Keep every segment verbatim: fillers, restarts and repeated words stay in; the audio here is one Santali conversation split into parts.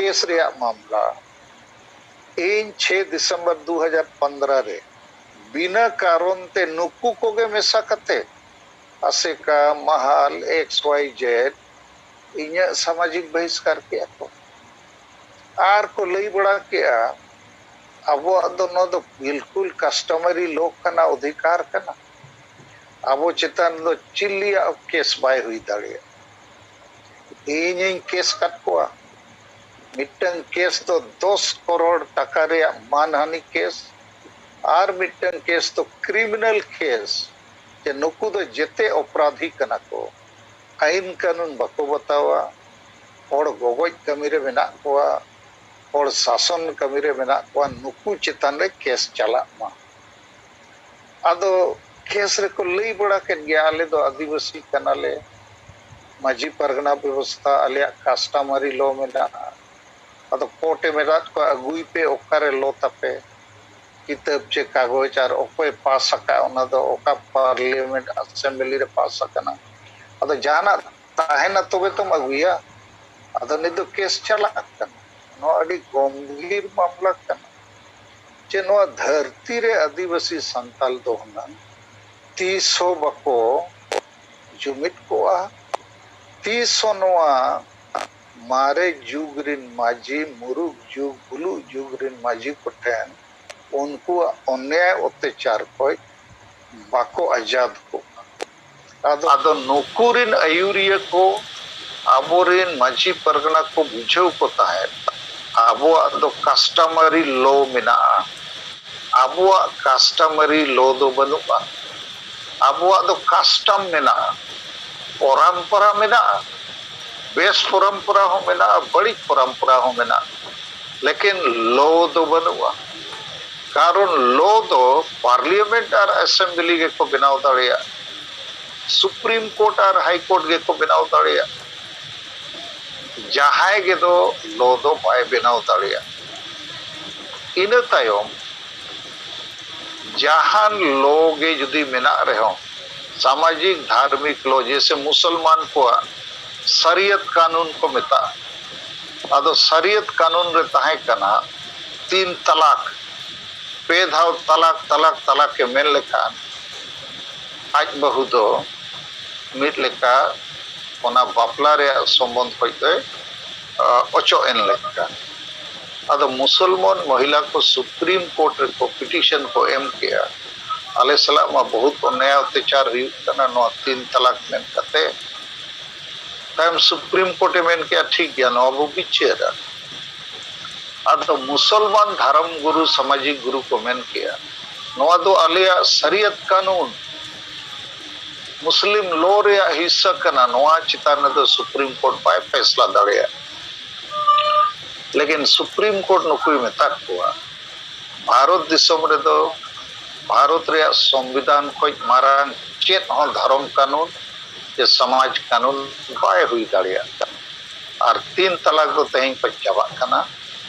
ᱠᱮᱥ ᱨᱮᱭᱟᱜ ᱢᱟᱢᱞᱟ, ᱤᱧ ᱪᱷᱮᱭ ᱰᱤᱥᱮᱢᱵᱚᱨ ᱫᱩ ᱦᱟᱡᱟᱨ ᱯᱚᱱᱫᱽᱨᱚ ᱨᱮ ᱵᱤᱱᱟᱹ ᱠᱟᱨᱚᱱ ᱛᱮ ᱱᱩᱠᱩ ᱠᱚᱜᱮ ᱢᱮᱥᱟ ᱠᱟᱛᱮ ᱟᱥᱮᱠᱟ, ᱢᱟᱦᱟᱞ, ᱮᱠᱥ ᱣᱟᱭ ᱡᱮᱰ ᱤᱧᱟᱹᱜ ᱥᱟᱢᱟᱡᱤᱠ ᱵᱚᱦᱤᱥᱠᱟᱨ ᱠᱮᱜᱼᱟ ᱠᱚ᱾ ᱟᱨ ᱠᱚ ᱞᱟᱹᱭ ᱵᱟᱲᱟ ᱠᱮᱜᱼᱟ, ᱟᱵᱚᱣᱟᱜ ᱫᱚ ᱱᱚᱣᱟ ᱫᱚ ᱵᱤᱞᱠᱩᱞ ᱠᱟᱥᱴᱚᱢᱟᱨᱤ ᱞᱚ ᱠᱟᱱᱟ, ᱚᱫᱷᱤᱠᱟᱨ ᱠᱟᱱᱟ, ᱟᱵᱚ ᱪᱮᱛᱟᱱ ᱫᱚ ᱪᱤᱞᱤᱭᱟᱜ ᱠᱮᱥ ᱵᱟᱭ ᱦᱩᱭ ᱫᱟᱲᱮᱭᱟᱜᱼᱟ᱾ ᱤᱧᱤᱧ ᱠᱮᱥ ᱠᱟᱫ ᱠᱚᱣᱟ, ᱢᱤᱫᱴᱟᱝ ᱠᱮᱥ ᱫᱚ ᱫᱚᱥ ᱠᱟᱨᱳᱲ ᱴᱟᱠᱟ ᱨᱮᱭᱟᱜ ᱢᱟᱱᱦᱟᱱᱤ ᱠᱮᱥ, ᱟᱨ ᱢᱤᱫᱴᱟᱝ ᱠᱮᱥ ᱫᱚ ᱠᱨᱤᱢᱤᱱᱟᱞ ᱠᱮᱥ, ᱡᱮ ᱱᱩᱠᱩ ᱫᱚ ᱡᱮᱛᱮ ᱚᱯᱨᱟᱫᱷᱤ ᱠᱟᱱᱟ ᱠᱚ, ᱟᱹᱭᱤᱱ ᱠᱟᱹᱱᱩᱱ ᱵᱟᱠᱚ ᱵᱟᱛᱟᱣᱟ, ᱦᱚᱲ ᱜᱚᱜᱚᱡ ᱠᱟᱹᱢᱤ ᱨᱮ ᱢᱮᱱᱟᱜ ᱠᱚᱣᱟ, ᱦᱚᱲ ᱥᱟᱥᱚᱱ ᱠᱟᱹᱢᱤ ᱨᱮ ᱢᱮᱱᱟᱜ ᱠᱚᱣᱟ, ᱱᱩᱠᱩ ᱪᱮᱛᱟᱱ ᱨᱮ ᱠᱮᱥ ᱪᱟᱞᱟᱜ ᱢᱟ᱾ ᱟᱫᱚ ᱠᱮᱥ ᱨᱮᱠᱚ ᱞᱟᱹᱭ ᱵᱟᱲᱟ ᱠᱮᱫ ᱜᱮᱭᱟ, ᱟᱞᱮ ᱫᱚ ᱟᱹᱫᱤᱵᱟᱹᱥᱤ ᱠᱟᱱᱟᱞᱮ, ᱢᱟᱹᱡᱷᱤ ᱯᱟᱨᱜᱟᱱᱟ ᱵᱮᱵᱚᱥᱛᱷᱟ, ᱟᱞᱮᱭᱟᱜ ᱠᱟᱥᱴᱚᱢᱟᱨᱤ ᱞᱚ ᱢᱮᱱᱟᱜᱼᱟ᱾ ᱟᱫᱚ ᱠᱳᱨᱴ ᱮ ᱢᱮᱛᱟᱫ ᱠᱚᱣᱟ, ᱟᱹᱜᱩᱭ ᱯᱮ, ᱚᱠᱟᱨᱮ ᱞᱚ ᱛᱟᱯᱮ, ᱠᱤᱛᱟᱹᱵ ᱪᱮ ᱠᱟᱜᱚᱡᱽ, ᱟᱨ ᱚᱠᱚᱭ ᱯᱟᱥ ᱟᱠᱟᱫ, ᱚᱱᱟ ᱫᱚ ᱚᱠᱟ ᱯᱟᱨᱞᱤᱭᱟᱢᱮᱱᱴ ᱟᱥᱮᱢᱵᱞᱤ ᱨᱮ ᱯᱟᱥ ᱟᱠᱟᱱᱟ᱾ ᱟᱫᱚ ᱡᱟᱦᱟᱱᱟᱜ ᱛᱟᱦᱮᱱᱟ ᱛᱚᱵᱮ ᱛᱚᱢ ᱟᱹᱜᱩᱭᱟ᱾ ᱟᱫᱚ ᱱᱤᱛ ᱫᱚ ᱠᱮᱥ ᱪᱟᱞᱟᱜ ᱠᱟᱱᱟ᱾ ᱱᱚᱣᱟ ᱟᱹᱰᱤ ᱜᱚᱢᱵᱷᱤᱨ ᱢᱟᱢᱞᱟ ᱠᱟᱱᱟ, ᱡᱮ ᱱᱚᱣᱟ ᱫᱷᱟᱹᱨᱛᱤ ᱨᱮ ᱟᱹᱫᱤᱵᱟᱹᱥᱤ ᱥᱟᱱᱛᱟᱞ ᱫᱚ ᱦᱩᱱᱟᱹᱝ ᱛᱤᱥ ᱦᱚᱸ ᱵᱟᱠᱚ ᱡᱩᱢᱤᱫ ᱠᱚᱜᱼᱟ, ᱛᱤᱥ ᱦᱚᱸ ᱱᱚᱣᱟ ᱢᱟᱨᱮ ᱡᱩᱜᱽ ᱨᱤᱱ ᱢᱟᱹᱡᱷᱤ, ᱢᱩᱨᱩᱠ ᱡᱩᱜᱽ, ᱵᱩᱞᱩᱜ ᱡᱩᱜᱽ ᱨᱤᱱ ᱢᱟᱹᱡᱷᱤ ᱠᱚᱴᱷᱮᱱ ᱩᱱᱠᱩᱣᱟᱜ ᱚᱱᱭᱟᱭ ᱚᱛᱛᱟᱪᱟᱨ ᱠᱷᱚᱡ ᱵᱟᱠᱚ ᱟᱡᱟᱫ ᱠᱚᱜᱼᱟ᱾ ᱟᱫᱚ, ᱟᱫᱚ ᱱᱩᱠᱩ ᱨᱤᱱ ᱟᱹᱭᱩᱨᱤᱭᱟᱹ ᱠᱚ, ᱟᱵᱚᱨᱤᱱ ᱢᱟᱹᱡᱷᱤ ᱯᱟᱨᱜᱟᱱᱟ ᱠᱚ ᱵᱩᱡᱷᱟᱹᱣ ᱠᱚ ᱛᱟᱦᱮᱸᱫ, ᱟᱵᱚᱣᱟᱜ ᱫᱚ ᱠᱟᱥᱴᱚᱢᱟᱨᱤ ᱞᱚ ᱢᱮᱱᱟᱜᱼᱟ, ᱟᱵᱚᱣᱟᱜ ᱠᱟᱥᱴᱚᱢᱟᱨᱤ ᱞᱚ ᱫᱚ ᱵᱟᱹᱱᱩᱜᱼᱟ᱾ ᱟᱵᱚᱣᱟᱜ ᱫᱚ ᱠᱟᱥᱴᱚᱢ ᱢᱮᱱᱟᱜᱼᱟ, ᱯᱚᱨᱚᱢᱯᱚᱨᱟ ᱢᱮᱱᱟᱜᱼᱟ, ᱵᱮᱥ ᱯᱚᱨᱚᱢᱯᱚᱨᱟ ᱦᱚᱸ ᱢᱮᱱᱟᱜᱼᱟ, ᱵᱟᱹᱲᱤᱡ ᱯᱚᱨᱚᱢᱯᱚᱨᱟ ᱦᱚᱸ ᱢᱮᱱᱟᱜᱼᱟ, ᱞᱮᱠᱤᱱ ᱞᱚ ᱫᱚ ᱵᱟᱹᱱᱩᱜᱼᱟ᱾ ᱠᱟᱨᱚᱱ ᱞᱚ ᱫᱚ ᱯᱟᱨᱞᱤᱭᱟᱢᱮᱱᱴ ᱟᱨ ᱟᱥᱮᱢᱵᱞᱤ ᱜᱮᱠᱚ ᱵᱮᱱᱟᱣ ᱫᱟᱲᱮᱭᱟᱜᱼᱟ, ᱥᱩᱯᱨᱤᱢ ᱠᱳᱨᱴ ᱟᱨ ᱦᱟᱭ ᱠᱳᱨᱴ ᱜᱮᱠᱚ ᱵᱮᱱᱟᱣ ᱫᱟᱲᱮᱭᱟᱜᱼᱟ᱾ ᱡᱟᱦᱟᱸᱭ ᱜᱮᱫᱚ ᱞᱚ ᱫᱚ ᱵᱟᱭ ᱵᱮᱱᱟᱣ ᱫᱟᱲᱮᱭᱟᱜᱼᱟ᱾ ᱤᱱᱟᱹ ᱛᱟᱭᱚᱢ ᱡᱟᱦᱟᱱ ᱞᱚ ᱜᱮ ᱡᱩᱫᱤ ᱢᱮᱱᱟᱜ ᱨᱮᱦᱚᱸ, ᱥᱟᱢᱟᱡᱤᱠ ᱫᱷᱟᱨᱢᱤᱠ ᱞᱚ, ᱡᱮᱭᱥᱮ ᱢᱩᱥᱚᱞᱢᱟᱱ ᱠᱚᱣᱟᱜ ᱥᱟᱨᱤᱭᱟᱛ ᱠᱟᱱᱩᱱ ᱠᱚ ᱢᱮᱛᱟᱜᱼᱟ, ᱟᱫᱚ ᱥᱟᱨᱤᱭᱟᱛ ᱠᱟᱹᱱᱩᱱ ᱨᱮ ᱛᱟᱦᱮᱸ ᱠᱟᱱᱟ ᱛᱤᱱ ᱛᱟᱞᱟᱠ, ᱯᱮ ᱫᱷᱟᱣ ᱛᱟᱞᱟᱠ, ᱛᱟᱞᱟᱠ, ᱛᱟᱞᱟᱠ ᱮ ᱢᱮᱱ ᱞᱮᱠᱷᱟᱱ ᱟᱡ ᱵᱟᱹᱦᱩ ᱫᱚ ᱢᱤᱫ ᱞᱮᱠᱟ ᱚᱱᱟ ᱵᱟᱯᱞᱟ ᱨᱮᱭᱟᱜ ᱥᱚᱢᱵᱚᱱᱫᱷ ᱠᱷᱚᱱ ᱫᱚᱭ, ᱟ, ᱚᱪᱚᱜ ᱮᱱ ᱞᱮᱠᱟ᱾ ᱟᱫᱚ ᱢᱩᱥᱚᱞᱢᱟᱱ ᱢᱚᱦᱤᱞᱟ ᱠᱚ ᱥᱩᱯᱨᱤᱢ ᱠᱳᱨᱴ ᱨᱮᱠᱚ ᱯᱤᱴᱤᱥᱚᱱ ᱠᱚ ᱮᱢ ᱠᱮᱜᱼᱟ, ᱟᱞᱮ ᱥᱟᱞᱟᱜ ᱢᱟ ᱵᱚᱦᱩᱛ ᱚᱱᱭᱟᱭ ᱚᱛᱛᱟᱪᱟᱨ ᱦᱩᱭᱩᱜ ᱠᱟᱱᱟ, ᱱᱚᱣᱟ ᱛᱤᱱ ᱛᱟᱞᱟᱠ ᱢᱮᱱ ᱠᱟᱛᱮ᱾ ᱛᱟᱭᱚᱢ ᱥᱩᱯᱨᱤᱢ ᱠᱳᱨᱴ ᱮ ᱢᱮᱱ ᱠᱮᱜᱼᱟ, ᱴᱷᱤᱠ ᱜᱮᱭᱟ, ᱱᱚᱣᱟ ᱵᱚ ᱵᱤᱪᱟᱹᱨᱟ᱾ ᱟᱫᱚ ᱢᱩᱥᱚᱞᱢᱟᱱ ᱫᱷᱚᱨᱚᱢ ᱜᱩᱨᱩ, ᱥᱟᱢᱟᱡᱤᱠ ᱜᱩᱨᱩ ᱠᱚ ᱢᱮᱱ ᱠᱮᱜᱼᱟ, ᱱᱚᱣᱟ ᱫᱚ ᱟᱞᱮᱭᱟᱜ ᱥᱟᱨᱤᱭᱟᱛ ᱠᱟᱹᱱᱩᱱ, ᱢᱩᱥᱞᱤᱢ ᱞᱚ ᱨᱮᱭᱟᱜ ᱦᱤᱥᱥᱟᱹ ᱠᱟᱱᱟ, ᱱᱚᱣᱟ ᱪᱮᱛᱟᱱ ᱨᱮᱫᱚ ᱥᱩᱯᱨᱤᱢ ᱠᱳᱨᱴ ᱵᱟᱭ ᱯᱷᱮᱥᱞᱟ ᱫᱟᱲᱮᱭᱟᱜᱼᱟ᱾ ᱞᱮᱠᱤᱱ ᱥᱩᱯᱨᱤᱢ ᱠᱳᱨᱴ ᱱᱩᱠᱩᱭ ᱢᱮᱛᱟᱫ ᱠᱚᱣᱟ, ᱵᱷᱟᱨᱚᱛ ᱫᱤᱥᱚᱢ ᱨᱮᱫᱚ ᱵᱷᱟᱨᱚᱛ ᱨᱮᱭᱟᱜ ᱥᱚᱝᱵᱤᱫᱷᱟᱱ ᱠᱷᱚᱱ ᱢᱟᱨᱟᱝ ᱪᱮᱫ ᱦᱚᱸ ᱫᱷᱚᱨᱚᱢ ᱠᱟᱹᱱᱩᱱ ᱥᱮ ᱥᱚᱢᱟᱡᱽ ᱠᱟᱹᱱᱩᱱ ᱵᱟᱭ ᱦᱩᱭ ᱫᱟᱲᱮᱭᱟᱜ ᱠᱟᱱᱟ᱾ ᱟᱨ ᱛᱤᱱ ᱛᱟᱞᱟᱠ ᱫᱚ ᱛᱮᱦᱮᱧ ᱠᱷᱚᱱ ᱪᱟᱵᱟᱜ ᱠᱟᱱᱟ᱾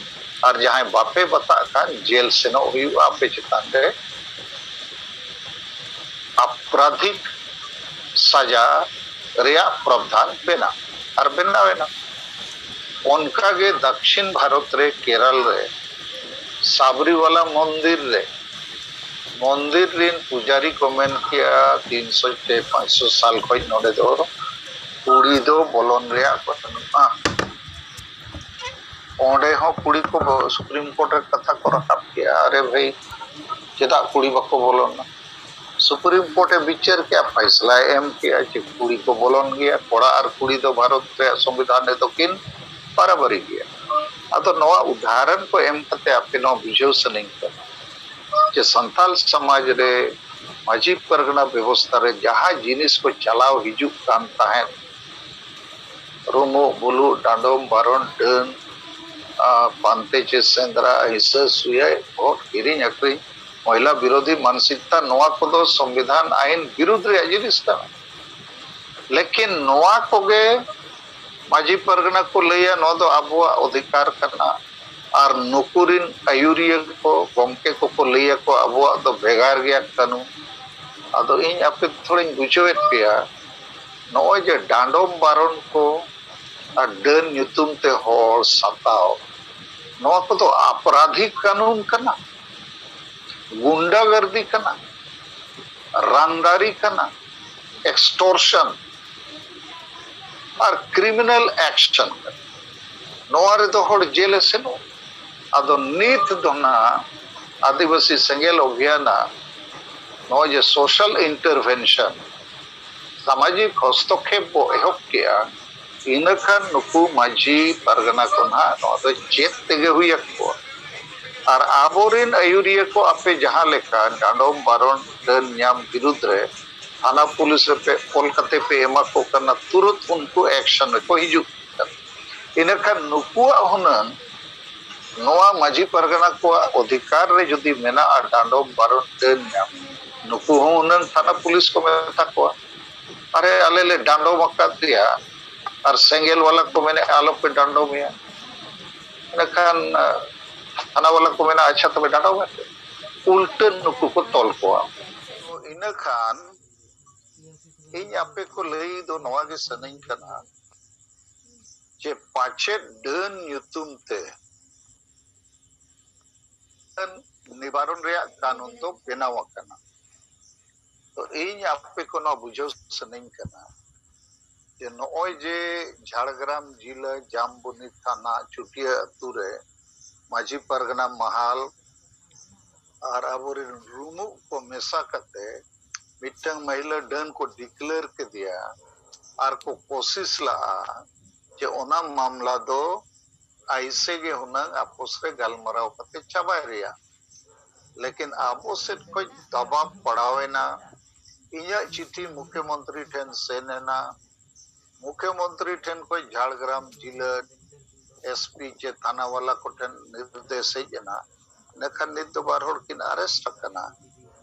ᱟᱨ ᱡᱟᱦᱟᱸᱭ ᱵᱟᱯᱮ ᱵᱟᱛᱟᱜ ᱠᱷᱟᱱ, ᱡᱮᱞ ᱥᱮᱱᱚᱜ ᱦᱩᱭᱩᱜᱼᱟ ᱟᱯᱮ ᱪᱮᱛᱟᱱ ᱨᱮ᱾ ᱟᱯᱨᱟᱫᱷᱤᱠ ᱥᱟᱡᱟ ᱨᱮᱭᱟᱜ ᱯᱨᱚᱵᱷᱟᱵᱽ ᱵᱮᱱᱟᱣ ᱟᱨ ᱵᱮᱱᱟᱣ ᱮᱱᱟ᱾ ᱚᱱᱠᱟᱜᱮ ᱫᱟᱠᱠᱷᱤᱱ ᱵᱷᱟᱨᱚᱛ ᱨᱮ, ᱠᱮᱨᱟᱞ ᱨᱮ, ᱥᱟᱵᱨᱤᱣᱟᱞᱟ ᱢᱚᱱᱫᱤᱨ ᱨᱮ, ᱢᱚᱱᱫᱤᱨ ᱨᱮᱱ ᱯᱩᱡᱟᱨᱤ ᱠᱚ ᱢᱮᱱ ᱠᱮᱜᱼᱟ, ᱛᱤᱱᱥᱚ ᱪᱮ ᱯᱟᱸᱪᱥᱚ ᱥᱟᱞ ᱠᱷᱚᱱ ᱱᱚᱰᱮ ᱫᱚ ᱠᱩᱲᱤ ᱫᱚ ᱵᱚᱞᱚᱱ ᱨᱮᱭᱟᱜ ᱵᱟᱹᱱᱩᱜᱼᱟ᱾ ᱚᱸᱰᱮ ᱦᱚᱸ ᱠᱩᱲᱤ ᱠᱚ ᱵᱚ-, ᱥᱩᱯᱨᱤᱢ ᱠᱳᱨᱴ ᱨᱮ ᱠᱟᱛᱷᱟ ᱠᱚ ᱨᱟᱠᱟᱵ ᱠᱮᱜᱼᱟ, ᱟᱨᱮ ᱵᱷᱟᱹᱭ, ᱪᱮᱫᱟᱜ ᱠᱩᱲᱤ ᱵᱟᱠᱚ ᱵᱚᱞᱚᱱᱟ? ᱥᱩᱯᱨᱤᱢ ᱠᱳᱨᱴ ᱮ ᱵᱤᱪᱟᱹᱨ ᱠᱮᱜᱼᱟ, ᱯᱷᱟᱭᱥᱞᱟᱭ ᱮᱢ ᱠᱮᱜᱼᱟ ᱡᱮ ᱠᱩᱲᱤ ᱠᱚ ᱵᱚᱞᱚᱱ ᱜᱮᱭᱟ, ᱠᱚᱲᱟ ᱟᱨ ᱠᱩᱲᱤ ᱫᱚ ᱵᱷᱟᱨᱚᱛ ᱨᱮᱭᱟᱜ ᱥᱚᱝᱵᱤᱫᱷᱟᱱ ᱨᱮᱫᱚ ᱠᱤᱱ ᱵᱟᱨᱟᱵᱟᱨᱤ ᱜᱮᱭᱟ᱾ ᱟᱫᱚ ᱱᱚᱣᱟ ᱩᱫᱟᱦᱚᱨᱚᱱ ᱠᱚ ᱮᱢ ᱠᱟᱛᱮ ᱟᱯᱮ ᱱᱚᱣᱟ ᱵᱩᱡᱷᱟᱹᱣ ᱥᱟᱱᱟᱧ ᱠᱟᱱᱟ ᱡᱮ ᱥᱟᱱᱛᱟᱞ ᱥᱚᱢᱟᱡᱽ ᱨᱮ ᱢᱟᱹᱡᱷᱤ ᱯᱟᱨᱜᱟᱱᱟ ᱵᱮᱵᱚᱥᱛᱷᱟ ᱨᱮ ᱡᱟᱦᱟᱸ ᱡᱤᱱᱤᱥ ᱠᱚ ᱪᱟᱞᱟᱣ ᱦᱤᱡᱩᱜ ᱠᱟᱱ ᱛᱟᱦᱮᱸᱫ, ᱨᱩᱢᱩᱜ ᱵᱩᱞᱩᱜ, ᱰᱟᱸᱰᱚᱢ ᱵᱟᱨᱚᱱ, ᱰᱟᱹᱱ, ᱟ, ᱯᱟᱱᱛᱮ ᱪᱮ ᱥᱮᱸᱫᱽᱨᱟ, ᱦᱤᱸᱥᱟᱹ ᱥᱩᱭᱟᱹ, ᱵᱷᱳᱴ ᱠᱤᱨᱤᱧ ᱟᱹᱠᱷᱨᱤᱧ, ᱢᱚᱦᱤᱞᱟ ᱵᱤᱨᱳᱫᱷᱤ ᱢᱟᱱᱥᱤᱠᱛᱟ, ᱱᱚᱣᱟ ᱠᱚᱫᱚ ᱥᱚᱝᱵᱤᱫᱷᱟᱱ ᱟᱭᱤᱱ ᱵᱤᱨᱩᱫᱷ ᱨᱮᱭᱟᱜ ᱡᱤᱱᱤᱥ ᱠᱟᱱᱟ᱾ ᱞᱮᱠᱤᱱ ᱱᱚᱣᱟ ᱠᱚᱜᱮ ᱢᱟᱹᱡᱷᱤ ᱯᱟᱨᱜᱟᱱᱟ ᱠᱚ ᱞᱟᱹᱭᱟ, ᱱᱚᱣᱟ ᱫᱚ ᱟᱵᱚᱣᱟᱜ ᱚᱫᱷᱤᱠᱟᱨ ᱠᱟᱱᱟ᱾ ᱟᱨ ᱱᱩᱠᱩ ᱨᱤᱱ ᱟᱹᱭᱩᱨᱤᱭᱟᱹ ᱠᱚ, ᱜᱚᱢᱠᱮ ᱠᱚᱠᱚ ᱞᱟᱹᱭ ᱟᱠᱚ, ᱟᱵᱚᱣᱟᱜ ᱫᱚ ᱵᱷᱮᱜᱟᱨ ᱜᱮᱭᱟ ᱠᱟᱹᱱᱩᱱ᱾ ᱟᱫᱚ ᱤᱧ ᱟᱯᱮ ᱛᱷᱚᱲᱟᱧ ᱵᱩᱡᱷᱟᱹᱣᱮᱫ ᱯᱮᱭᱟ, ᱱᱚᱜᱼᱚᱭ ᱡᱮ ᱰᱟᱸᱰᱚᱢ ᱵᱟᱨᱚᱱ ᱠᱚ, ᱟᱨ ᱰᱟᱹᱱ ᱧᱩᱛᱩᱢ ᱛᱮ ᱦᱚᱲ ᱥᱟᱛᱟᱣ, ᱱᱚᱣᱟ ᱠᱚᱫᱚ ᱟᱯᱨᱟᱫᱷᱤᱠ ᱠᱟᱹᱱᱩᱱ ᱠᱟᱱᱟ, ᱜᱩᱱᱰᱟᱜᱟᱨᱫᱤ ᱠᱟᱱᱟ, ᱨᱟᱱᱫᱟᱨᱤ ᱠᱟᱱᱟ, ᱮᱠᱥᱴᱚᱨᱥᱚᱱ ᱟᱨ ᱠᱨᱤᱢᱤᱱᱟᱞ ᱮᱠᱥᱚᱱ ᱠᱟᱱᱟ᱾ ᱱᱚᱣᱟ ᱨᱮᱫᱚ ᱦᱚᱲ ᱡᱮᱞᱮ ᱥᱮᱱᱚᱜ᱾ ᱟᱫᱚ ᱱᱤᱛ ᱫᱚ ᱱᱟᱜ ᱟᱹᱫᱤᱵᱟᱹᱥᱤ ᱥᱮᱸᱜᱮᱞ ᱚᱵᱷᱤᱭᱟᱱᱟᱜ ᱱᱚᱜᱼᱚᱭ ᱡᱮ ᱥᱳᱥᱟᱞ ᱤᱱᱴᱟᱨᱵᱷᱮᱱᱥᱚᱱ, ᱥᱟᱢᱟᱡᱤᱠ ᱦᱚᱥᱛᱚᱠᱷᱮᱯ ᱵᱚ ᱮᱦᱚᱵ ᱠᱮᱜᱼᱟ, ᱤᱱᱟᱹ ᱠᱷᱟᱱ ᱱᱩᱠᱩ ᱢᱟᱹᱡᱷᱤ ᱯᱟᱨᱜᱟᱱᱟ ᱠᱚ ᱱᱟᱦᱟᱜ ᱱᱚᱣᱟ ᱫᱚ ᱪᱮᱫ ᱛᱮᱜᱮ ᱦᱩᱭ ᱟᱠᱚᱣᱟ᱾ ᱟᱨ ᱟᱵᱚᱨᱮᱱ ᱟᱹᱭᱩᱨᱤᱭᱟᱹ ᱠᱚ ᱟᱯᱮ ᱡᱟᱦᱟᱸ ᱞᱮᱠᱟ ᱰᱟᱸᱰᱚᱢ ᱵᱟᱨᱚᱱ ᱰᱟᱹᱱ ᱧᱟᱢ ᱵᱤᱨᱩᱫᱽ ᱨᱮ ᱛᱷᱟᱱᱟ ᱯᱩᱞᱤᱥ ᱨᱮᱯᱮ ᱚᱞ ᱠᱟᱛᱮ ᱯᱮ ᱮᱢᱟ ᱠᱚ ᱠᱟᱱᱟ, ᱛᱩᱨᱟᱹᱛ ᱩᱱᱠᱩ ᱮᱠᱥᱚᱱ ᱨᱮᱠᱚ ᱦᱤᱡᱩᱜ ᱠᱟᱱᱟ᱾ ᱤᱱᱟᱹᱠᱷᱟᱱ ᱱᱩᱠᱩᱣᱟᱜ ᱦᱩᱱᱟᱹᱝ ᱱᱚᱣᱟ ᱢᱟᱹᱡᱷᱤ ᱯᱟᱨᱜᱟᱱᱟ ᱠᱚᱣᱟᱜ ᱚᱫᱷᱤᱠᱟᱨ ᱨᱮ ᱡᱩᱫᱤ ᱢᱮᱱᱟᱜᱼᱟ ᱰᱟᱸᱰᱚᱢ ᱵᱟᱨᱚᱱ ᱰᱟᱹᱱ ᱧᱟᱢ, ᱱᱩᱠᱩ ᱦᱚᱸ ᱦᱩᱱᱟᱹᱝ ᱛᱷᱟᱱᱟ ᱯᱩᱞᱤᱥ ᱠᱚ ᱢᱮᱛᱟ ᱠᱚᱣᱟ, "ᱟᱨᱮ, ᱟᱞᱮ ᱞᱮ ᱰᱟᱸᱰᱚᱢ ᱟᱠᱟᱫᱮᱭᱟ ᱟᱨ ᱥᱮᱸᱜᱮᱞ ᱣᱟᱞᱟ ᱠᱚ ᱢᱮᱱᱮᱫᱼᱟ ᱟᱞᱚᱯᱮ ᱰᱟᱸᱰᱚᱢᱮᱭᱟ", ᱤᱱᱟᱹᱠᱷᱟᱱ ᱟᱸ, ᱛᱷᱟᱱᱟ ᱣᱟᱞᱟ ᱠᱚ ᱢᱮᱱᱟ, "ᱟᱪᱪᱷᱟ, ᱛᱚᱵᱮ ᱰᱟᱸᱰᱚᱢᱮᱯᱮ", ᱩᱞᱴᱟᱹ ᱱᱩᱠᱩ ᱠᱚ ᱛᱚᱞ ᱠᱚᱣᱟ᱾ ᱛᱚ, ᱤᱱᱟᱹᱠᱷᱟᱱ ᱤᱧ ᱟᱯᱮ ᱠᱚ ᱞᱟᱹᱭ ᱫᱚ ᱱᱚᱣᱟ ᱜᱮ ᱥᱟᱱᱟᱧ ᱠᱟᱱᱟ ᱡᱮ ᱯᱟᱪᱮᱫ ᱰᱟᱹᱱ ᱧᱩᱛᱩᱢ ᱛᱮ ᱱᱤᱵᱟᱨᱚᱱ ᱨᱮᱭᱟᱜ ᱠᱟᱹᱱᱩᱱ ᱫᱚ ᱵᱮᱱᱟᱣ ᱟᱠᱟᱱᱟ᱾ ᱛᱚ, ᱤᱧ ᱟᱯᱮ ᱠᱚ ᱱᱚᱣᱟ ᱵᱩᱡᱷᱟᱹᱣ ᱥᱟᱱᱟᱧ ᱠᱟᱱᱟ ᱡᱮ ᱱᱚᱜᱼᱚᱭ ᱡᱮ ᱡᱷᱟᱲᱜᱨᱟᱢ ᱡᱤᱞᱟᱹ ᱡᱟᱢᱵᱚᱱᱤ ᱛᱷᱟᱱᱟ ᱪᱩᱴᱤᱭᱟᱹ ᱟᱹᱛᱩ ᱨᱮ ᱢᱟᱹᱡᱷᱤ ᱯᱟᱨᱜᱟᱱᱟ ᱢᱟᱦᱟᱞ ᱟᱨ ᱟᱵᱚᱨᱮᱱ ᱨᱩᱢᱩᱜ ᱠᱚ ᱢᱮᱥᱟ ᱠᱟᱛᱮ ᱢᱤᱫᱴᱟᱝ ᱢᱟᱹᱦᱤᱞᱟᱹ ᱰᱟᱹᱱ ᱠᱚ ᱰᱤᱠᱞᱮᱭᱟᱨ ᱠᱮᱫᱮᱭᱟ ᱟᱨ ᱠᱚ ᱠᱳᱥᱤᱥ ᱞᱟᱜᱼᱟ ᱡᱮ ᱚᱱᱟ ᱢᱟᱢᱞᱟ ᱫᱚ ᱟᱭᱥᱮ ᱜᱮ ᱦᱩᱱᱟᱹᱝ ᱟᱯᱚᱥ ᱨᱮ ᱜᱟᱞᱢᱟᱨᱟᱣ ᱠᱟᱛᱮ ᱪᱟᱵᱟᱭ ᱨᱮᱭᱟᱜ᱾ ᱞᱮᱠᱤᱱ ᱟᱵᱚ ᱥᱮᱫ ᱠᱷᱚᱱ ᱫᱟᱵᱟᱣ ᱯᱟᱲᱟᱣ ᱮᱱᱟ᱾ ᱤᱧᱟᱹᱜ ᱪᱤᱴᱷᱤ ᱢᱩᱠᱷᱭᱚᱢᱚᱱᱛᱨᱤ ᱴᱷᱮᱱ ᱥᱮᱱ ᱮᱱᱟ᱾ ᱢᱩᱠᱷᱭᱚᱢᱚᱱᱛᱨᱤ ᱴᱷᱮᱱ ᱠᱷᱚᱱ ᱡᱷᱟᱲᱜᱨᱟᱢ ᱡᱤᱞᱟᱹ ᱮᱥᱯᱤ ᱪᱮ ᱛᱷᱟᱱᱟ ᱣᱟᱞᱟ ᱠᱚᱴᱷᱮᱱ ᱱᱤᱨᱫᱮᱥ ᱦᱮᱡ ᱮᱱᱟ᱾ ᱤᱱᱟᱹᱠᱷᱟᱱ ᱱᱤᱛ ᱫᱚ ᱵᱟᱨ ᱦᱚᱲ ᱠᱤᱱ ᱟᱨᱮᱥᱴ ᱟᱠᱟᱱᱟ,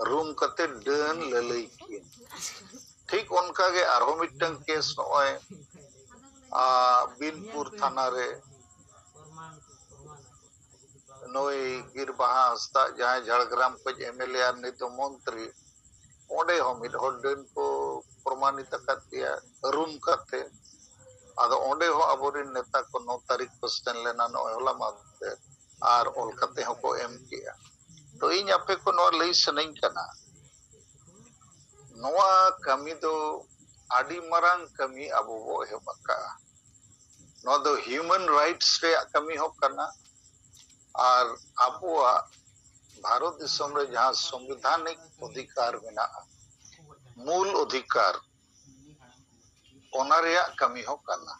ᱨᱩᱢ ᱠᱟᱛᱮ ᱰᱟᱹᱱ ᱞᱟᱹᱞᱟᱹᱭ ᱠᱤᱱ᱾ ᱴᱷᱤᱠ ᱚᱱᱠᱟ ᱜᱮ ᱟᱨᱦᱚᱸ ᱢᱤᱫᱴᱟᱝ ᱠᱮᱥ ᱱᱚᱜᱼᱚᱭ, ᱟ, ᱵᱤᱱᱯᱩᱨ ᱛᱷᱟᱱᱟ ᱨᱮ ᱱᱩᱭ ᱜᱤᱨ ᱵᱟᱦᱟ ᱦᱟᱸᱥᱫᱟ, ᱡᱟᱦᱟᱸᱭ ᱡᱷᱟᱲᱜᱨᱟᱢ ᱠᱷᱚᱱ ᱮᱢᱮᱞᱮ ᱟᱨ ᱱᱤᱛ ᱫᱚ ᱢᱚᱱᱛᱨᱤ, ᱚᱸᱰᱮ ᱦᱚᱸ ᱢᱤᱫ ᱦᱚᱲ ᱰᱟᱹᱱ ᱠᱚ ᱯᱨᱚᱢᱟᱱᱤᱛ ᱟᱠᱟᱫ ᱫᱮᱭᱟ ᱨᱩᱢ ᱠᱟᱛᱮ᱾ ᱟᱫᱚ ᱚᱸᱰᱮ ᱦᱚᱸ ᱟᱵᱚᱨᱮᱱ ᱱᱮᱛᱟ ᱠᱚ ᱱᱚ ᱛᱟᱹᱨᱤᱠᱷ ᱠᱚ ᱥᱮᱱ ᱞᱮᱱᱟ, ᱱᱚᱜᱼᱚᱭ ᱦᱚᱞᱟ ᱢᱟᱦᱫᱮᱨ, ᱟᱨ ᱚᱞ ᱠᱟᱛᱮ ᱦᱚᱸᱠᱚ ᱮᱢ ᱠᱮᱜᱼᱟ᱾ ᱛᱚ ᱤᱧ ᱟᱯᱮ ᱠᱚ ᱱᱚᱣᱟ ᱞᱟᱹᱭ ᱥᱟᱱᱟᱧ ᱠᱟᱱᱟ, ᱱᱚᱣᱟ ᱠᱟᱹᱢᱤ ᱫᱚ ᱟᱹᱰᱤ ᱢᱟᱨᱟᱝ ᱠᱟᱹᱢᱤ ᱟᱵᱚ ᱵᱚ ᱮᱦᱚᱵ ᱟᱠᱟᱫᱼᱟ᱾ ᱱᱚᱣᱟ ᱫᱚ human rights ᱨᱮᱭᱟᱜ ᱠᱟᱹᱢᱤ ᱦᱚᱸ ᱠᱟᱱᱟ, ᱟᱨ ᱟᱵᱚᱣᱟᱜ ᱵᱷᱟᱨᱚᱛ ᱫᱤᱥᱚᱢ ᱨᱮ ᱡᱟᱦᱟᱸ ᱥᱚᱝᱵᱤᱫᱷᱟᱱᱤᱠ ᱚᱫᱷᱤᱠᱟᱨ ᱢᱮᱱᱟᱜᱼᱟ, ᱢᱩᱞ ᱚᱫᱷᱤᱠᱟᱨ, ᱚᱱᱟ ᱨᱮᱭᱟᱜ ᱠᱟᱹᱢᱤ ᱦᱚᱸ ᱠᱟᱱᱟ᱾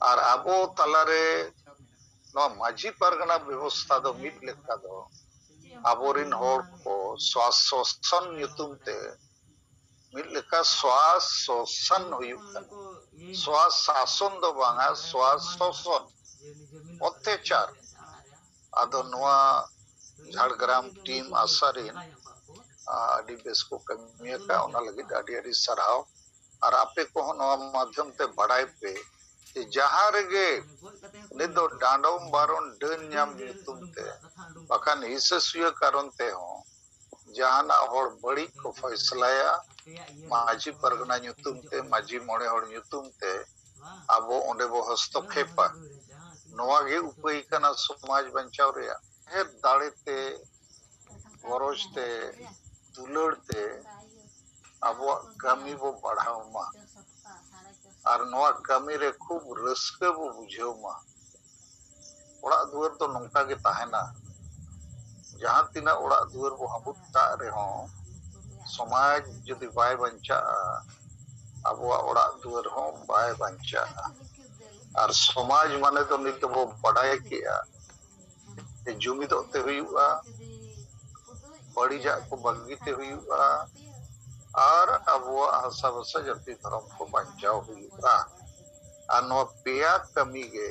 ᱟᱨ ᱟᱵᱚ ᱛᱟᱞᱟᱨᱮ ᱱᱚᱣᱟ ᱢᱟᱹᱡᱷᱤ ᱯᱟᱨᱜᱟᱱᱟ ᱵᱮᱵᱚᱥᱛᱷᱟ ᱫᱚ ᱢᱤᱫ ᱞᱮᱠᱟ ᱫᱚ ᱟᱵᱚᱨᱮᱱ ᱦᱚᱲ ᱠᱚ ᱥᱣᱟᱥᱚᱥᱚᱱ ᱧᱩᱛᱩᱢ ᱛᱮ ᱢᱤᱫ ᱞᱮᱠᱟ ᱥᱣᱟᱥᱚᱥᱚᱱ ᱦᱩᱭᱩᱜ ᱠᱟᱱᱟ᱾ ᱥᱣᱟᱥᱟᱥᱚᱱ ᱫᱚ ᱵᱟᱝᱟ, ᱥᱣᱟᱥᱚᱥᱚᱱ, ᱚᱛᱛᱟᱪᱟᱨ᱾ ᱟᱫᱚ ᱱᱚᱣᱟ ᱡᱷᱟᱲᱜᱨᱟᱢ ᱴᱤᱢ ᱟᱥᱟ ᱨᱮᱱ, ᱟ, ᱟᱹᱰᱤ ᱵᱮᱥ ᱠᱚ ᱠᱟᱹᱢᱤ ᱟᱠᱟᱫ, ᱚᱱᱟ ᱞᱟᱹᱜᱤᱫ ᱟᱹᱰᱤ ᱟᱹᱰᱤ ᱥᱟᱨᱦᱟᱣ᱾ ᱟᱨ ᱟᱯᱮ ᱠᱚᱦᱚᱸ ᱱᱚᱣᱟ ᱢᱟᱫᱽᱫᱷᱚᱢ ᱛᱮ ᱵᱟᱲᱟᱭ ᱯᱮ ᱡᱮ ᱡᱟᱦᱟᱸ ᱨᱮᱜᱮ ᱱᱤᱛ ᱫᱚ ᱰᱟᱸᱰᱚᱢ ᱵᱟᱨᱚᱱ ᱰᱟᱹᱱ ᱧᱟᱢ ᱧᱩᱛᱩᱢ ᱛᱮ, ᱵᱟᱠᱷᱟᱱ ᱦᱤᱥᱟᱹ ᱥᱩᱭᱟᱹ ᱠᱟᱨᱚᱱ ᱛᱮᱦᱚᱸ ᱡᱟᱦᱟᱱᱟᱜ ᱦᱚᱲ ᱵᱟᱹᱲᱤᱡ ᱠᱚ ᱯᱷᱚᱭᱥᱞᱟᱭᱟ, ᱢᱟᱹᱡᱷᱤ ᱯᱟᱨᱜᱟᱱᱟ ᱧᱩᱛᱩᱢ ᱛᱮ, ᱢᱟᱹᱡᱷᱤ ᱢᱚᱬᱮ ᱦᱚᱲ ᱧᱩᱛᱩᱢ ᱛᱮ ᱟᱵᱚ ᱚᱸᱰᱮ ᱵᱚ ᱦᱚᱥᱛᱚᱠᱷᱮᱯᱟ᱾ ᱱᱚᱣᱟ ᱜᱮ ᱩᱯᱟᱹᱭ ᱠᱟᱱᱟ ᱥᱚᱢᱟᱡᱽ ᱵᱟᱧᱪᱟᱣ ᱨᱮᱭᱟᱜ᱾ ᱰᱷᱮᱨ ᱫᱟᱲᱮ ᱛᱮ, ᱜᱚᱨᱚᱡᱽ ᱛᱮ, ᱫᱩᱞᱟᱹᱲ ᱛᱮ ᱟᱵᱚᱣᱟᱜ ᱠᱟᱹᱢᱤ ᱵᱚ ᱵᱟᱲᱦᱟᱣ ᱢᱟ᱾ ᱟᱨ ᱱᱚᱣᱟ ᱠᱟᱹᱢᱤ ᱨᱮ ᱠᱷᱩᱵ ᱨᱟᱹᱥᱠᱟᱹ ᱵᱚ ᱵᱩᱡᱷᱟᱹᱣ ᱢᱟ᱾ ᱚᱲᱟᱜ ᱫᱩᱣᱟᱹᱨ ᱫᱚ ᱱᱚᱝᱠᱟ ᱜᱮ ᱛᱟᱦᱮᱱᱟ᱾ ᱡᱟᱦᱟᱸ ᱛᱤᱱᱟᱹᱜ ᱚᱲᱟᱜ ᱫᱩᱣᱟᱹᱨ ᱵᱚ ᱦᱟᱹᱵᱩᱫ ᱠᱟᱜ ᱨᱮᱦᱚᱸ, ᱥᱚᱢᱟᱡᱽ ᱡᱩᱫᱤ ᱵᱟᱭ ᱵᱟᱧᱪᱟᱜᱼᱟ, ᱟᱵᱚᱣᱟᱜ ᱚᱲᱟᱜ ᱫᱩᱣᱟᱹᱨ ᱦᱚᱸ ᱵᱟᱭ ᱵᱟᱧᱪᱟᱜᱼᱟ᱾ ᱟᱨ ᱥᱚᱢᱟᱡᱽ ᱢᱟᱱᱮ ᱫᱚ ᱱᱤᱛ ᱫᱚᱵᱚ ᱵᱟᱰᱟᱭ ᱠᱮᱜᱼᱟ ᱡᱮ ᱡᱩᱢᱤᱫᱚᱜ ᱛᱮ ᱦᱩᱭᱩᱜᱼᱟ, ᱵᱟᱹᱲᱤᱡᱟᱜ ᱠᱚ ᱵᱟᱹᱜᱤ ᱛᱮ ᱦᱩᱭᱩᱜᱼᱟ, ᱟᱨ ᱟᱵᱚᱣᱟᱜ ᱦᱟᱥᱟ ᱵᱷᱟᱥᱟ ᱡᱟᱹᱛᱤ ᱫᱷᱚᱨᱚᱢ ᱠᱚ ᱵᱟᱧᱪᱟᱣ ᱦᱩᱭᱩᱜᱼᱟ᱾ ᱟᱨ ᱱᱚᱣᱟ ᱯᱮᱭᱟ ᱠᱟᱹᱢᱤ ᱜᱮ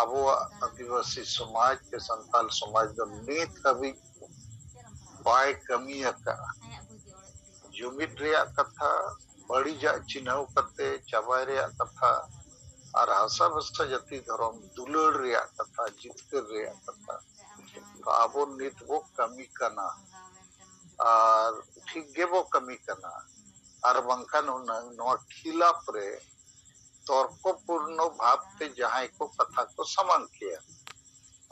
ᱟᱵᱚᱣᱟᱜ ᱟᱹᱫᱤᱵᱟᱹᱥᱤ ᱥᱚᱢᱟᱡᱽ ᱥᱮ ᱥᱟᱱᱛᱟᱞ ᱥᱚᱢᱟᱡᱽ ᱫᱚ ᱱᱤᱛ ᱦᱟᱹᱵᱤᱡ ᱵᱟᱭ ᱠᱟᱹᱢᱤ ᱟᱠᱟᱫᱼᱟ᱾ ᱡᱩᱢᱤᱫ ᱨᱮᱭᱟᱜ ᱠᱟᱛᱷᱟ, ᱵᱟᱹᱲᱤᱡᱟᱜ ᱪᱤᱱᱦᱟᱹᱣ ᱠᱟᱛᱮ ᱪᱟᱵᱟᱭ ᱨᱮᱭᱟᱜ ᱠᱟᱛᱷᱟ, ᱟᱨ ᱦᱟᱥᱟ ᱵᱷᱟᱥᱟ ᱡᱟᱹᱛᱤ ᱫᱷᱚᱨᱚᱢ ᱫᱩᱞᱟᱹᱲ ᱨᱮᱭᱟᱜ ᱠᱟᱛᱷᱟ, ᱡᱤᱛᱠᱟᱹᱨ ᱨᱮᱭᱟᱜ ᱠᱟᱛᱷᱟ᱾ ᱛᱚ ᱟᱵᱚ ᱱᱤᱛ ᱵᱚ ᱠᱟᱹᱢᱤ ᱠᱟᱱᱟ, ᱟᱨ ᱴᱷᱤᱠ ᱜᱮᱵᱚ ᱠᱟᱹᱢᱤ ᱠᱟᱱᱟ, ᱟᱨ ᱵᱟᱝᱠᱷᱟᱱ ᱦᱩᱱᱟᱹᱝ ᱱᱚᱣᱟ ᱠᱷᱤᱞᱟᱯ ᱨᱮ ᱛᱚᱨᱠᱚᱯᱩᱨᱱᱚ ᱵᱷᱟᱵᱽ ᱛᱮ ᱡᱟᱦᱟᱸᱭ ᱠᱚ ᱠᱟᱛᱷᱟ ᱠᱚ ᱥᱟᱢᱟᱝ ᱠᱮᱭᱟ᱾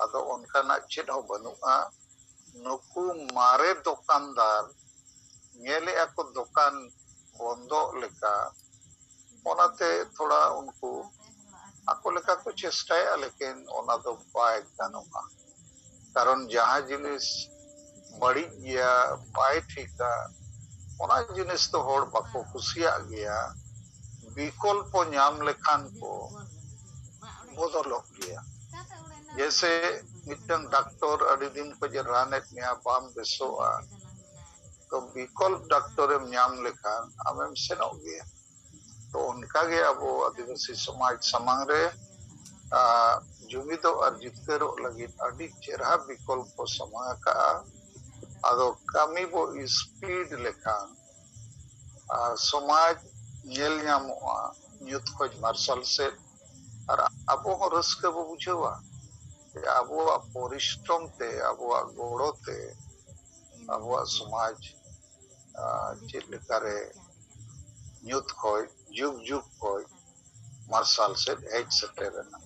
ᱟᱫᱚ ᱚᱱᱠᱟᱱᱟᱜ ᱪᱮᱫ ᱦᱚᱸ ᱵᱟᱹᱱᱩᱜᱼᱟ᱾ ᱱᱩᱠᱩ ᱢᱟᱨᱮ ᱫᱚᱠᱟᱱᱫᱟᱨ ᱧᱮᱞᱮᱜᱼᱟ ᱠᱚ ᱫᱚᱠᱟᱱ ᱵᱚᱱᱫᱚᱜ ᱞᱮᱠᱟ, ᱚᱱᱟᱛᱮ ᱛᱷᱚᱲᱟ ᱩᱱᱠᱩ ᱟᱠᱚ ᱞᱮᱠᱟ ᱠᱚ ᱪᱮᱥᱴᱟᱭᱟ, ᱞᱮᱠᱤᱱ ᱚᱱᱟ ᱫᱚ ᱵᱟᱭ ᱜᱟᱱᱚᱜᱼᱟ᱾ ᱠᱟᱨᱚᱱ ᱡᱟᱦᱟᱸ ᱡᱤᱱᱤᱥ ᱵᱟᱹᱲᱤᱡ ᱜᱮᱭᱟ, ᱵᱟᱭ ᱴᱷᱤᱠᱟ, ᱚᱱᱟ ᱡᱤᱱᱤᱥ ᱫᱚ ᱦᱚᱲ ᱵᱟᱠᱚ ᱠᱩᱥᱤᱭᱟᱜ ᱜᱮᱭᱟ᱾ ᱵᱤᱠᱚᱞᱯᱚ ᱧᱟᱢ ᱞᱮᱠᱷᱟᱱ ᱠᱚ ᱵᱚᱫᱚᱞᱚᱜ ᱜᱮᱭᱟ᱾ ᱡᱮᱭᱥᱮ ᱢᱤᱫᱴᱟᱝ ᱰᱟᱠᱛᱚᱨ ᱟᱹᱰᱤ ᱫᱤᱱ ᱠᱷᱚᱡ ᱮ ᱨᱟᱱᱮᱫ ᱢᱮᱭᱟ, ᱵᱟᱢ ᱵᱮᱥᱚᱜᱼᱟ, ᱛᱚ ᱵᱤᱠᱚᱞᱯ ᱰᱟᱠᱛᱚᱨᱮᱢ ᱧᱟᱢ ᱞᱮᱠᱷᱟᱱ ᱟᱢᱮᱢ ᱥᱮᱱᱚᱜ ᱜᱮᱭᱟ᱾ ᱛᱚ ᱚᱱᱠᱟᱜᱮ ᱟᱵᱚ ᱟᱹᱫᱤᱵᱟᱹᱥᱤ ᱥᱚᱢᱟᱡᱽ ᱥᱟᱢᱟᱝ ᱨᱮ ᱟᱨ ᱡᱩᱢᱤᱫᱚᱜ ᱟᱨ ᱡᱤᱛᱠᱟᱹᱨᱚᱜ ᱞᱟᱹᱜᱤᱫ ᱟᱹᱰᱤ ᱪᱮᱨᱦᱟ ᱵᱤᱠᱚᱞᱯᱚ ᱥᱟᱢᱟᱝ ᱟᱠᱟᱜᱼᱟ᱾ ᱟᱫᱚ ᱠᱟᱹᱢᱤ ᱵᱚ ᱥᱯᱤᱰ ᱞᱮᱠᱷᱟᱱ ᱟᱨ ᱥᱚᱢᱟᱡᱽ ᱧᱮᱞ ᱧᱟᱢᱚᱜᱼᱟ ᱧᱩᱛ ᱠᱷᱚᱡ ᱢᱟᱨᱥᱟᱞ ᱥᱮᱫ, ᱟᱨ ᱟᱵᱚ ᱦᱚᱸ ᱨᱟᱹᱥᱠᱟᱹ ᱵᱚ ᱵᱩᱡᱷᱟᱹᱣᱟ ᱡᱮ ᱟᱵᱚᱣᱟᱜ ᱯᱚᱨᱤᱥᱨᱚᱢ ᱛᱮ, ᱟᱵᱚᱣᱟᱜ ᱜᱚᱲᱚ ᱛᱮ ᱟᱵᱚᱣᱟᱜ ᱥᱚᱢᱟᱡᱽ ᱟᱨ ᱪᱮᱫ ᱞᱮᱠᱟᱨᱮ ᱧᱩᱛ ᱠᱷᱚᱡ, ᱡᱩᱜᱽ ᱡᱩᱜᱽ ᱠᱷᱚᱡ ᱢᱟᱨᱥᱟᱞ ᱥᱮᱫ ᱦᱮᱡ ᱥᱮᱴᱮᱨ ᱮᱱᱟ᱾